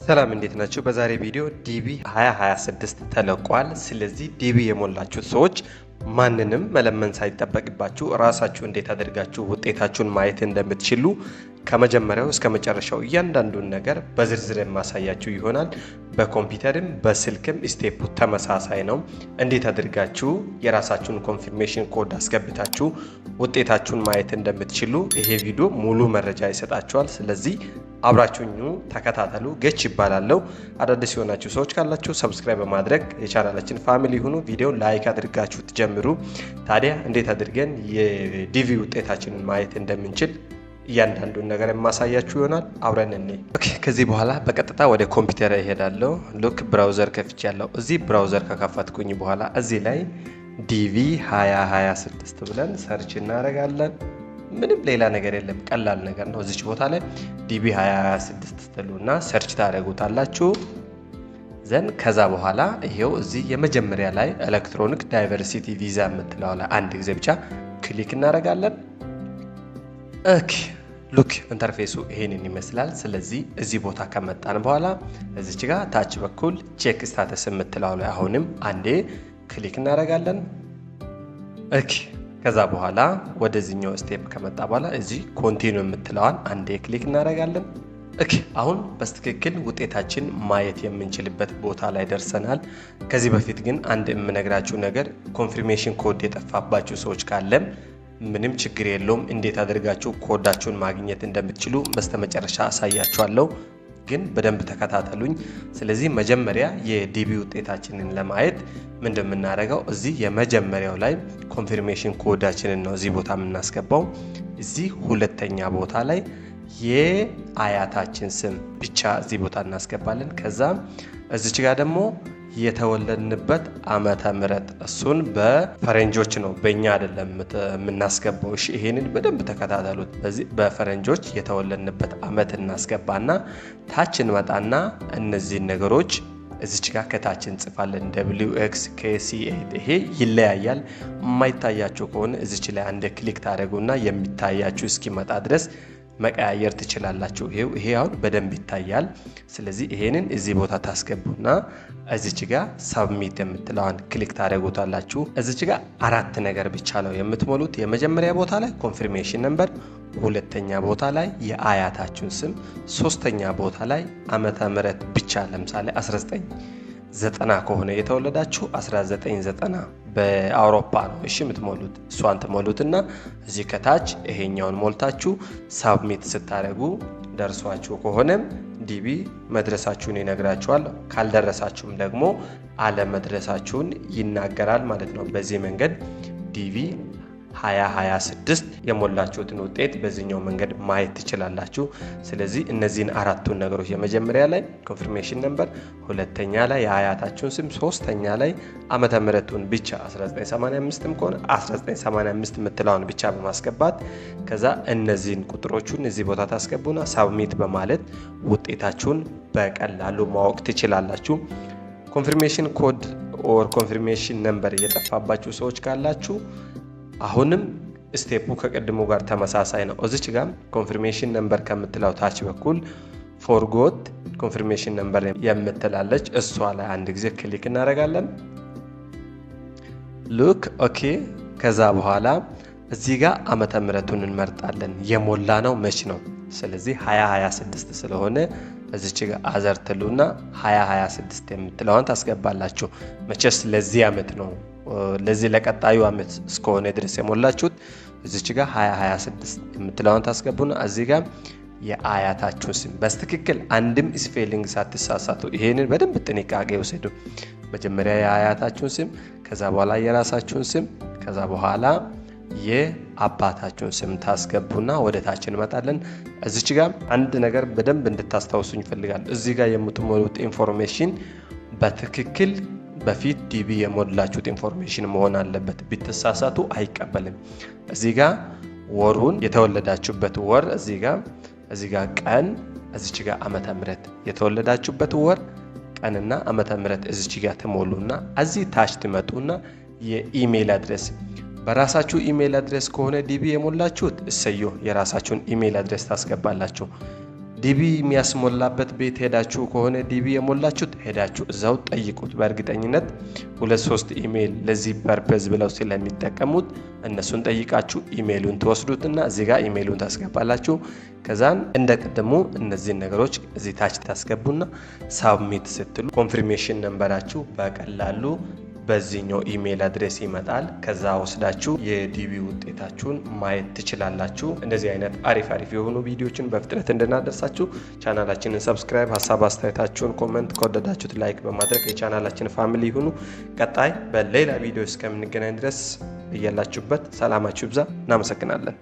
ሰላም፣ እንዴት ናችሁ? በዛሬ ቪዲዮ ዲቪ 2026 ተለቋል። ስለዚህ ዲቪ የሞላችሁት ሰዎች ማንንም መለመን ሳይጠበቅባችሁ ራሳችሁ እንዴት አድርጋችሁ ውጤታችሁን ማየት እንደምትችሉ ከመጀመሪያው እስከ መጨረሻው እያንዳንዱን ነገር በዝርዝር የማሳያችሁ ይሆናል። በኮምፒውተርም በስልክም step ኡ ተመሳሳይ ነው። እንዴት አድርጋችሁ የራሳችሁን confirmation code አስገብታችሁ ውጤታችሁን ማየት እንደምትችሉ ይሄ ቪዲዮ ሙሉ መረጃ ይሰጣችኋል። ስለዚህ አብራችሁኝ ተከታተሉ። ገች እባላለሁ። አዳዲስ የሆናችሁ ሰዎች ካላችሁ subscribe በማድረግ የቻናላችን family ሁኑ። ቪዲዮን like አድርጋችሁ ትጀምሩ። ታዲያ እንዴት አድርገን የዲቪ ውጤታችንን ማየት እንደምንችል እያንዳንዱን ነገር የማሳያችሁ ይሆናል። አብረን እንይ። Okay፣ ከዚህ በኋላ በቀጥታ ወደ ኮምፒውተር እሄዳለሁ። Look፣ browser ከፍቻለሁ። እዚህ browser ከከፈትኩኝ በኋላ እዚህ ላይ ዲቪ 2026 ብለን search እናደርጋለን። ምንም ሌላ ነገር የለም፣ ቀላል ነገር ነው። እዚች ቦታ ላይ ዲቪ 2026 ትሉና search ታደርጉታላችሁ። Then ከዛ በኋላ ይሄው እዚህ የመጀመሪያ ላይ electronic diversity visa የምትለው ላይ አንድ ጊዜ ብቻ click እናደርጋለን። Okay፣ look፣ interface ኡ ይሄንን ይመስላል። ስለዚህ እዚህ ቦታ ከመጣን በኋላ እዚች ጋር ታች በኩል check status የምትለው ላይ አሁንም አንዴ click እናደርጋለን። Okay፣ ከዛ በኋላ ወደዚህኛው step ከመጣ በኋላ እዚህ continue የምትለዋን አንዴ click እናደርጋለን። Okay፣ አሁን በትክክል ውጤታችን ማየት የምንችልበት ቦታ ላይ ደርሰናል። ከዚህ በፊት ግን አንድ የምነግራችሁ ነገር confirmation code የጠፋባችሁ ሰዎች ካለም ምንም ችግር የለውም። እንዴት አድርጋችሁ ኮዳችሁን ማግኘት እንደምትችሉ በስተመጨረሻ አሳያችኋለሁ። ግን በደንብ ተከታተሉኝ። ስለዚህ መጀመሪያ የዲቪ ውጤታችንን ለማየት ምንድን የምናደርገው፣ እዚህ የመጀመሪያው ላይ confirmation code ኣችንን ነው እዚህ ቦታ የምናስገባው። እዚህ ሁለተኛ ቦታ ላይ የአያታችን ስም ብቻ እዚህ ቦታ እናስገባለን። ከዛ እዚች ጋር ደግሞ የተወለድንበት ዓመተ ምህረት፣ እሱን በፈረንጆች ነው፣ በእኛ አይደለም የምናስገባው። እሺ፣ ይሄንን በደንብ ተከታተሉት። በዚህ በፈረንጆች የተወለድንበት ዓመት እናስገባና ታች እንመጣና እነዚህን ነገሮች እዚች ጋር ከታች እንጽፋለን። WXKC8፣ ይሄ ይለያያል። የማይታያችሁ ከሆነ እዚች ላይ አንድ click ታደርጉና የሚታያችሁ እስኪመጣ ድረስ መቀያየር ትችላላችሁ። ይሄው ይሄ አሁን በደንብ ይታያል። ስለዚህ ይሄንን እዚህ ቦታ ታስገቡና እዚች ጋር submit የምትለዋን click ታደርጉታላችሁ። እዚች ጋር አራት ነገር ብቻ ነው የምትሞሉት። የመጀመሪያ ቦታ ላይ confirmation number፣ ሁለተኛ ቦታ ላይ የአያታችሁን ስም፣ ሶስተኛ ቦታ ላይ ዓመተ ምህረት ብቻ፣ ለምሳሌ 1990 ከሆነ የተወለዳችሁ 1990 በአውሮፓ ነው እሺ የምትሞሉት። እሷን ትሞሉትና እዚህ ከታች ይሄኛውን ሞልታችሁ submit ስታደርጉ ደርሷችሁ ከሆነም ዲቪ መድረሳችሁን ይነግራችኋል። ካልደረሳችሁም ደግሞ አለመድረሳችሁን ይናገራል ማለት ነው። በዚህ መንገድ ዲቪ 2026 የሞላችሁትን ውጤት በዚህኛው መንገድ ማየት ትችላላችሁ። ስለዚህ እነዚህን አራቱን ነገሮች፣ የመጀመሪያ ላይ confirmation number፣ ሁለተኛ ላይ የአያታችሁን ስም፣ ሶስተኛ ላይ ዓመተ ምሕረቱን ብቻ፣ 1985ም ከሆነ 1985 የምትለውን ብቻ በማስገባት፣ ከዛ እነዚህን ቁጥሮቹን እዚህ ቦታ ታስገቡና submit በማለት ውጤታችሁን በቀላሉ ማወቅ ትችላላችሁ። Confirmation code or confirmation number የጠፋባችሁ ሰዎች ካላችሁ አሁንም step ኡ ከቅድሙ ጋር ተመሳሳይ ነው። እዚች ጋር confirmation number ከምትለው ታች በኩል forgot confirmation number የምትላለች፣ እሷ ላይ አንድ ጊዜ click እናደርጋለን። Look፣ okay። ከዛ በኋላ እዚህ ጋር ዓመተ ምሕረቱን እንመርጣለን። የሞላነው መች ነው? ስለዚህ 2026 ስለሆነ እዚች ጋር other ትሉና 2026 የምትለዋን ታስገባላችሁ። መቼስ ለዚህ ዓመት ነው፣ ለዚህ ለቀጣዩ ዓመት እስከሆነ ድረስ የሞላችሁት እዚች ጋር 2026 የምትለዋን ታስገቡና እዚህ ጋር የአያታችሁን ስም በትክክል አንድም spelling ሳትሳሳቱ፣ ይሄንን በደንብ ጥንቃቄ ውሰዱ። መጀመሪያ የአያታችሁን ስም፣ ከዛ በኋላ የራሳችሁን ስም፣ ከዛ በኋላ የአባታችሁን ስም ታስገቡና ወደ ታች እንመጣለን። እዚች ጋር አንድ ነገር በደንብ እንድታስታውሱኝ እፈልጋለሁ። እዚህ ጋር የምትሞሉት information በትክክል በፊት ዲቪ የሞላችሁት information መሆን አለበት። ብትሳሳቱ አይቀበልም። እዚህ ጋር ወሩን፣ የተወለዳችሁበት ወር፣ እዚህ ጋር ቀን፣ እዚች ጋር ዓመተ ምህረት፣ የተወለዳችሁበት ወር፣ ቀንና ዓመተ ምህረት እዚች ጋር ትሞሉና እዚህ ታች ትመጡና የ email address፣ በራሳችሁ email address ከሆነ ዲቪ የሞላችሁት እሰየው፣ የራሳችሁን email address ታስገባላችሁ። DV የሚያስሞላበት ቤት ሄዳችሁ ከሆነ DV የሞላችሁት ሄዳችሁ እዛው ጠይቁት። በእርግጠኝነት ሁለት ሶስት ኢሜይል ለዚህ purpose ብለው ስለሚጠቀሙት እነሱን ጠይቃችሁ ኢሜይሉን ትወስዱትና እዚህ ጋር ኢሜይሉን ታስገባላችሁ። ከዛን እንደ ቅድሙ እነዚህን ነገሮች እዚህ ታች ታስገቡና submit ስትሉ confirmation number ኣችሁ በቀላሉ በዚህኛው email address ይመጣል። ከዛ ወስዳችሁ የ DV ውጤታችሁን ማየት ትችላላችሁ። እንደዚህ አይነት አሪፍ አሪፍ የሆኑ ቪዲዮችን በፍጥነት እንድናደርሳችሁ ቻናላችንን subscribe፣ ሀሳብ አስተያየታችሁን comment፣ ከወደዳችሁት like በማድረግ የቻናላችን family ይሁኑ። ቀጣይ በሌላ ቪዲዮ እስከምንገናኝ ድረስ እያላችሁበት ሰላማችሁ ይብዛ። እናመሰግናለን።